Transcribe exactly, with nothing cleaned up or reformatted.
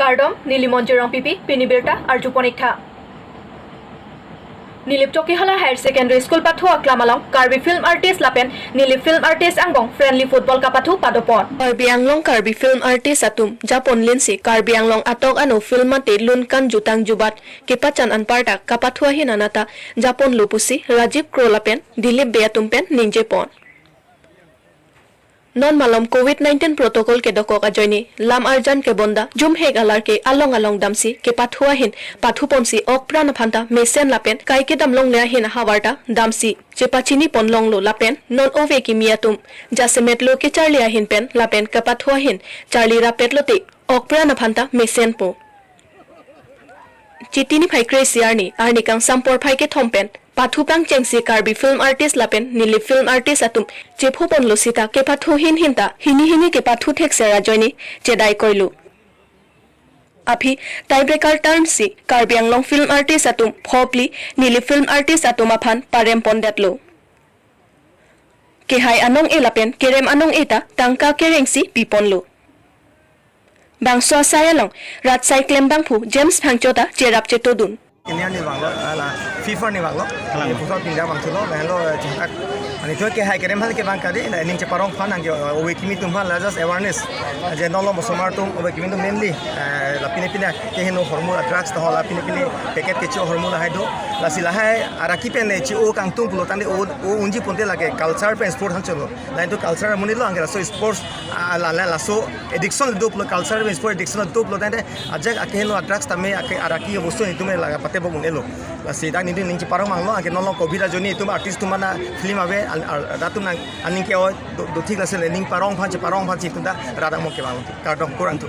Kardom, neli Monjirong P P, pini birta arjupon ik tha. Nilip Chokihola Higher Secondary School pathu aklam along Karbi film artist lapen Nilip film artist angbong friendly football kapathu padopon. Karbi Anglong Karbi film artist atum japon linsi Karbi Anglong atok ano film mate lun kan jutang jubat kepachan anparta kapathu ahin anata japonlo pusi Rajiv Kro lapen Dilip Bey atum pen ningjepon. Non malom covid nineteen protocol kedokok ajoine lam arjan kebonda jumhek alar ke along along damsi kepathu ahin pathuponsi okpran aphanta mesen lapen kai kedam longle ahin ahavarta damsi chepachini pon longlo lapen non ove kimi atum jasemetlo kecharli ahin pen lapen kepathu ahin charli rapetlote okpran aphanta mesenpo. Chiti niphai kre-isi arni, arni kangsam porphai kethom pen pathu pangchengsi Karbi film artist lapen Nilip film artist atum chephoponlo sita kepathu hinhin ta hini hini kepathu thekser ajoine chedai koilo. Aphi tiebreaker turn si Karbi Anglong film artist atum phopli Nilip film artist atum aphan parempondetlo. Kehai anong-e lapen kerem anong-e ta tangka kerengsi piponlo. Bangso asai along rat asai klembangphu James Phangcho ta cherap chetodun. Ini ani banglo, ala FIFA ni banglo. Kalang. Ini FIFA pindah bang thulo, lahenlo, eh, chihak. Ani thu kehai kerem hal kebang kali, la ning cheparong aphan angke, eh, ove kimi atum aphan la just awareness. Je nolo mosomar atum, ove kimi atum mainly, eh, la pine pine keheno hormu la drugs to la pine pine packet kecho hormu lahai do. Lasi lahai araki pen ne chi o kangtung pulo tangte o, o unji ponte lake culture pen sport hangchelo. Lain to culture amonit lo angke laso sports, ah, la, la, laso addiction do pulo culture pen sport addiction do pulo tangte ajak akeheno drugs tame ake araki bostu netum laga pate bo un-elo. Lasi dak netum ning cheparong manglo angke nolo covid ajoine netum artist atum mana film ave al, al, rat atum nang aning ke-oi do, do thik lasi le ning parong aphan cheparong aphan si netum ta rat among kevang. Kardom kurang tu.